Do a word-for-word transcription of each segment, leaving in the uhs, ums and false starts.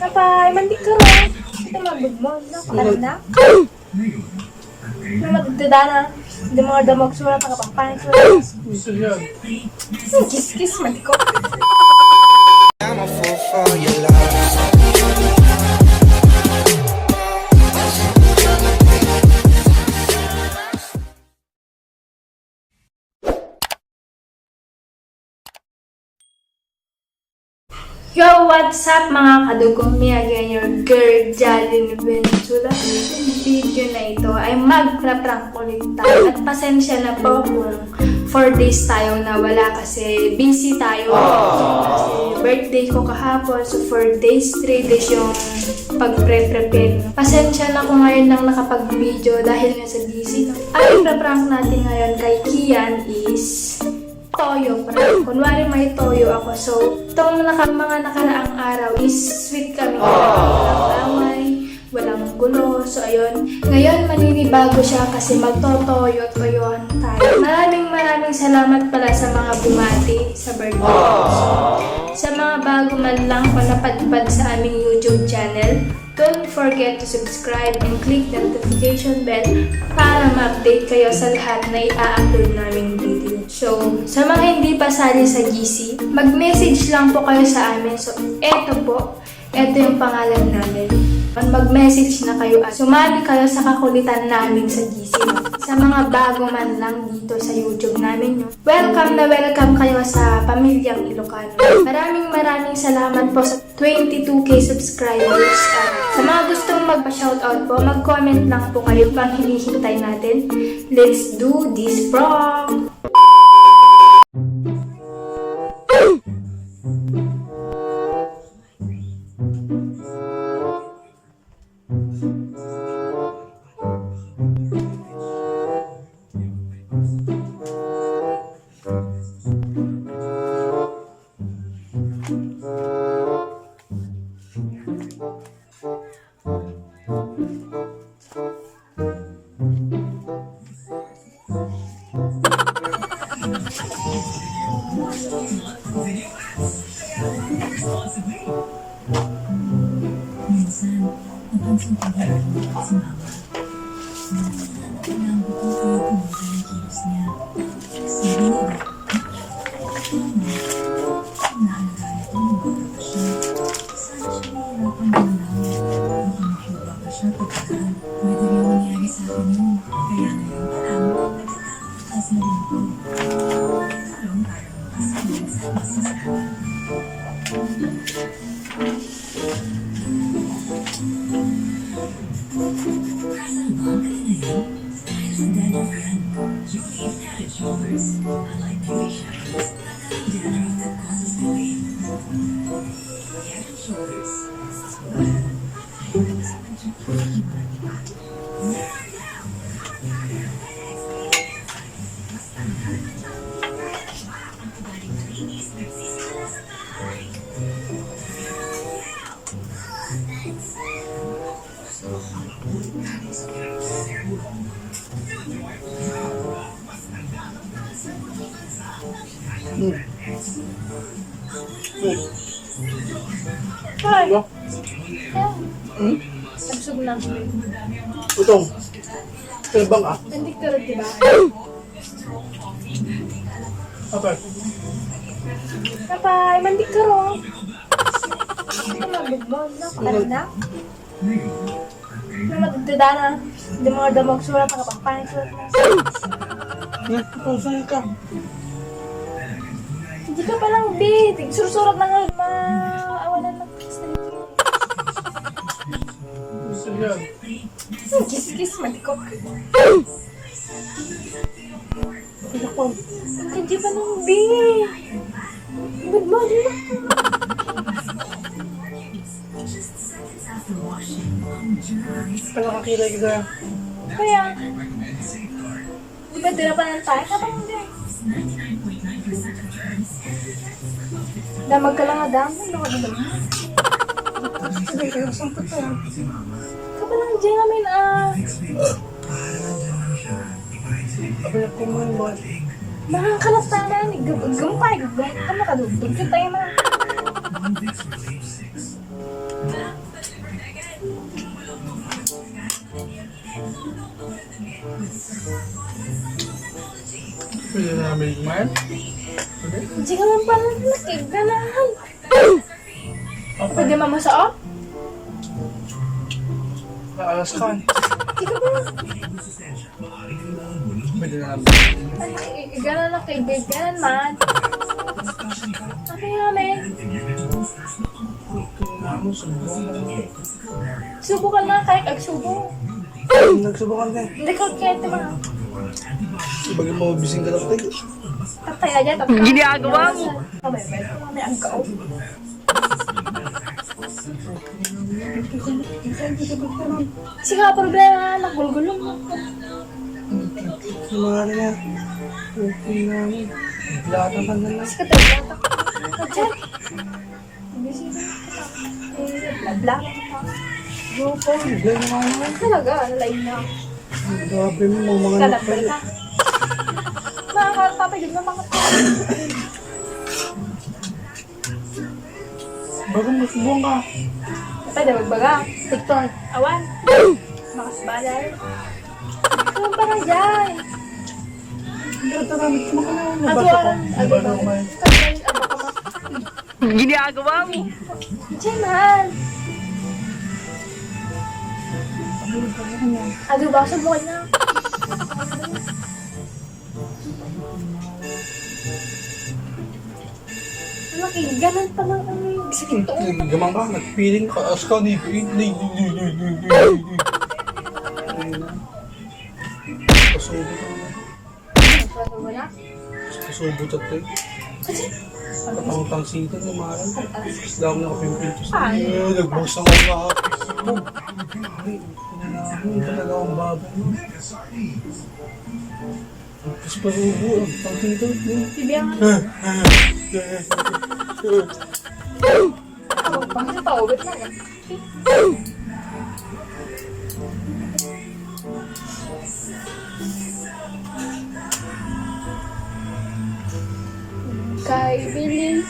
Napay, mandik ka ron. Ito, mabudmod, no? Pakalina. Ano, magdadana? Hindi mo nga daw magsurat, nakapangpangit surat. Hmm, kiss-kiss, mandik ko. I'm a fool for your love. Yo, what's up, mga kadugong mi? Again, your girl, Jalen Venezuela. Sa video na ito ay magpra-prank ulit tayo. At pasensya na po kung four days tayong nawala kasi busy tayo. Kasi birthday ko kahapon, so four days, three days yung pagpre-prepare. Pasensya na kung ngayon lang nakapag-video dahil nga sa busy. Ang ipra-prank natin ngayon kay Kian is toyo prank. Kunwari may toyo ako. So, itong naka-, mga nakaraang araw is sweet kami. Walang away, walang gulo. So, ayun. Ngayon, maninibago siya kasi magtotoyo-toyoan tayo. Maraming, maraming salamat pala sa mga bumati sa birthday ko. So, sa mga bago man lang po napadpad sa aming YouTube channel, don't forget to subscribe and click the notification bell para ma-update kayo sa lahat na i-upload naming video. So, sa mga hindi pa sali sa G C, mag-message lang po kayo sa amin. So, eto po, eto yung pangalan namin. Mag-message na kayo at sumali kayo sa kakulitan namin sa G C. Sa mga bago man lang dito sa YouTube namin, no? Welcome na welcome kayo sa pamilyang Ilocano. Maraming, maraming salamat po sa twenty-two K subscribers. At sa mga gustong magpa-shoutout po, mag-comment lang po kayo pang hinihintay natin. Let's do this prank! Minsan, napansin ko rin si Mama. Minsan, kailangan ko itong kaya pumunta ng kilos niya. Sabi niya, naalagaan ito ng bata pa siya. Sana siya nahihirapan gumalaw. Baka makuha pa siya pagkain. Pwede rin mangyari sa akin yun. Kaya ngayon pa lang, nagtataka na rin ako. Parang, parang mas minsan, mas masama. Present Bond Kalinayan, dahil sa dandruff yan. Yung Head and Shoulders, unlike beauty shampoo, dandruff that causes pain. Head and Shoulders, sa pagkain, patayin ang sa pagkain. Mas tanggal ang tao, ang ugaling malinis, nagsisimula sa bahay. Hoy. Ano? Hmm? Nabusog na. Utong. Kalabang ah. Hindi ka rin, diba? Apa? Kapay, mandik ka ron. Ano, bugbog na, pakalam na. Na magdadana. Hindi mo nga daw magsurat, nakapangpangit surat na. Nagpapausan ka. Hindi ka palang, be. Tigsursurat na nga, maawalan ng kiss na yun. Gusto niya. Hmm, kiss-kiss, malikok. Anak ko. Hindi pa nang, be. Good morning. Pala kakilay ka. Kaya, di ba, dira pa lang tayo? Kapag hindi. Damag ka lang, adam. Ano ka ba? Hindi, kaya saan pa tayo? Kapag lang dyan kami na, ah. Abay, ako mo yung mga Mga kalastanan, gum-, gumpay, gum-, ano ka, dugdug kita yun, ah. Pwede namin kumain? Pwede? Hindi ka man pala nakiganahan. Pwede mamusa, oh? Alas ka. Hindi ka ba? Pwede namin. Ay, i-, igana na kay Big Ganan man. Ano namin? Subukan na, kahit agsubo. Nagsubukan ka. Hindi ko kahit naman. Bagay mo, bising ka lang, tay. Tatay, aja, tatay. Ginagawa mo. Kamay, may, may ang kao. Sige, problema na, nagulgulong. Sumari na. Okay na. Lahat ang tanda na. Sige, tayo, tayo. Busy na. Eh, bla, bla. Yo, pa, bla naman. Talaga, ano, lain na. Grabe mo, mga Kalabay ka. Mga ka-, papagod na mga Bagang masubuan ka. Pwede magbaga. Tiktok. Awan. Makasbalay. Ano pa na dyan? Ang ganda namin. Kumakalaw na Ato bata ko. Aran, Di ba ato daw aran. May Ginagawa mo. Diyan, mahal. Ano yung kanya? Ado, baka subukan na. Laki, ganun pa lang ang sakit to. Gamang ka, nag-feeling ka, as ka, ni, ni, ni, ni, ni, ni, ni, ni, ni. Ayun na. Pasubo ka na. Pasubo na? Pasubo ka, te. Kasi? Ang tangsita, lumaran. Isda ako nakapimpintos. Ay. Eh, nagbagsak ako nga. Ay, talaga ang baboy. Tapos parubo, ang tawag dito, eh. Bibiyangan. Ako, bakit pa ulit na yan? Kay Billy.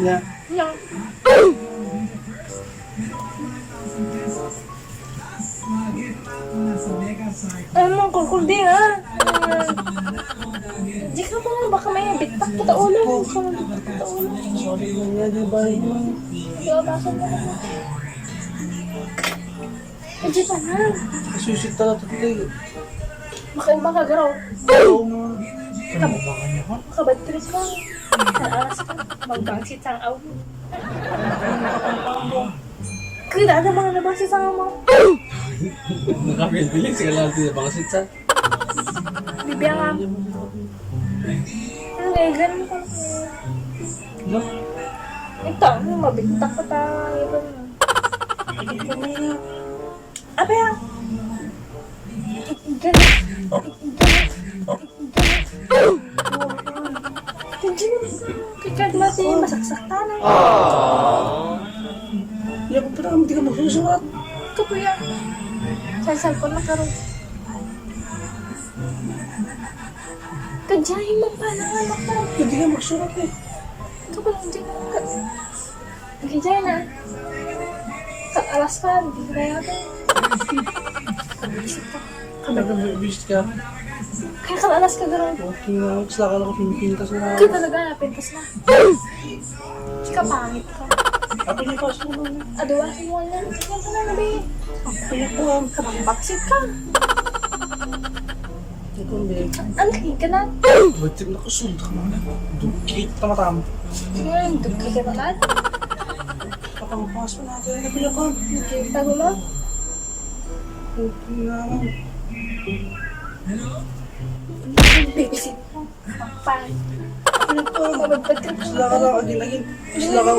Yeah. Yeah. Ano mo, kulkul di, ha? Ah, di ka mo, baka may bitak kita ulo. Baka may bitak kita ulo. Sorry, nga, di ba, yun? Hindi, oh, basa mo. Hindi pa na. Susit talaga ito, eh. Makauma ka, garo. Oo, nga. Ano ba kanya ka? Makabatrip ka. Sa aras ka. Magbangsit sa aw. Kada ada mga nabasa sa amo. Nakapilpilis ka lang sa bangsit sa. Bibiya nga. Ang egan ko. No? Ito, ano, mabintak ko ta. Ito na. Apa ya? Egan. Egan. Kaya mati masaksak tayo. Aww. Ya, pero ang di ka magsusurat. Kapuya. Sa cellphone na karon. Kadya, yung magpala nga, magpala. Hindi ka magsurat eh. Ito ko lang dyan. Ka-, kadya na. Ka-alas ka, hindi ka kaya to. Kabisip ka. Kabisip ka. Kaya ka-alas ka, garo. Okay nga, gusto ka lang pintas na. Kaya talaga, pintas na. Chika, pangit ka. Apa niya pa sa mga? Adawa sa mga na. Kaya ka na, nabi. Kaya ko, ah. Kabang baksit ka. Ang ka na? Ba't yung nakasunod ka naman? Dukit na matam. Ngayon, dukit ka naman? Kapangpas pa natin. Ano pinakon? Nakita ko na. Dukit na naman. Babysit mo. Pang. Ano to? Mabagpag ka. Sila ka lang, agin, agin. Sila ka.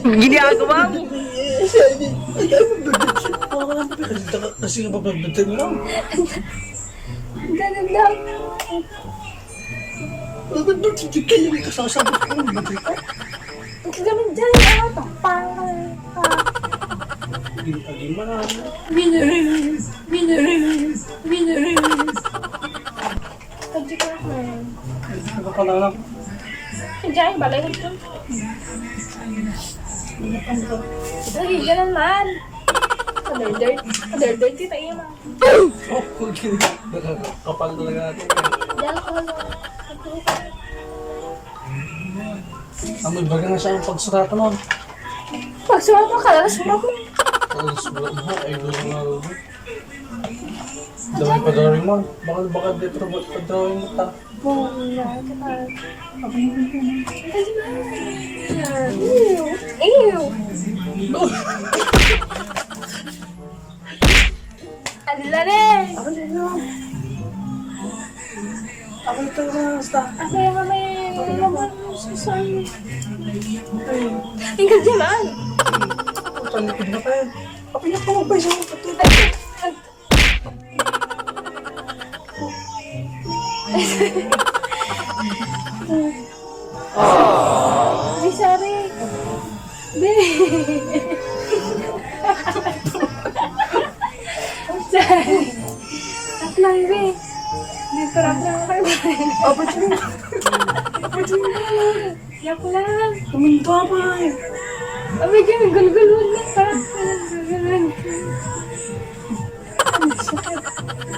Ginagawa mo. Kasi nga, pagbagpag lang. Ang ganda. Ang ganda, hindi kayo kasasabi ko, ang ganda. Ang ganda dyan, ah, pang, pang, pang. Agin, agin, man, ah. Minerals, minerals, minerals. Pag-check out mo. Ano ka pala lang? Diyan, balay ko. Lagi, ganun man. Order, order, kita iya, ma. Oh, okay. Kapal talaga natin. Diyan ko lang. Ang may baga nga siya ang pagsurat mo. Pagsurat mo, kalala surat mo. Ang surat mo, ay, gusto nga, Dawai pa drawing mo. Baka, baka di pa, pa drawing mo ta. Boom, na, kita. Ew. Ew. Ala na. Ako ito na, basta. Ako yung may laman sa saan. Tinggal dyan, ah. Ang talikod na kayo. Apin na pa mo ba isang pati? Ay, sorry. Be. Sorry. At lang, be. Dito, rap lang kayo. Opportunity. Opportunity. Joke lang. Kuminto pa eh. Abi, dyan, gulgul, huwag na, parang, parang gulgul.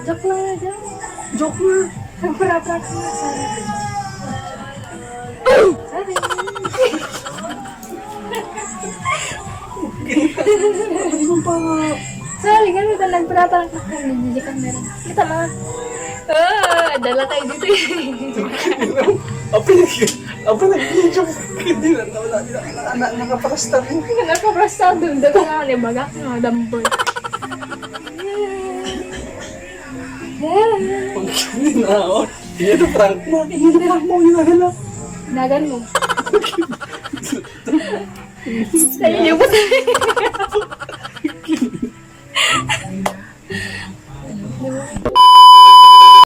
Joke lang na dyan. Joke na. Nagpura-prank na, sorry. Sorry. Ano pa nga? Sorry, ganun ka, nagpura-prank na. Hindi ka meron. Kita mo. Ah, dala tayo dito eh. Apa yung, apa yung video? Hindi na, na, na, na, na, nakaparastar yun. Nakaparastar dun. Dala nga, libaga. Mga dambol. Pag hindi na ako. Hindi na prank mo. Hindi na prank mo. Hindi na, hindi na. Nagan mo. Sa inyo po.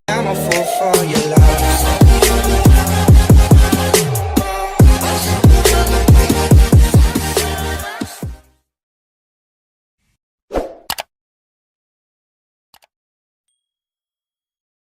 I'm a fool for your love.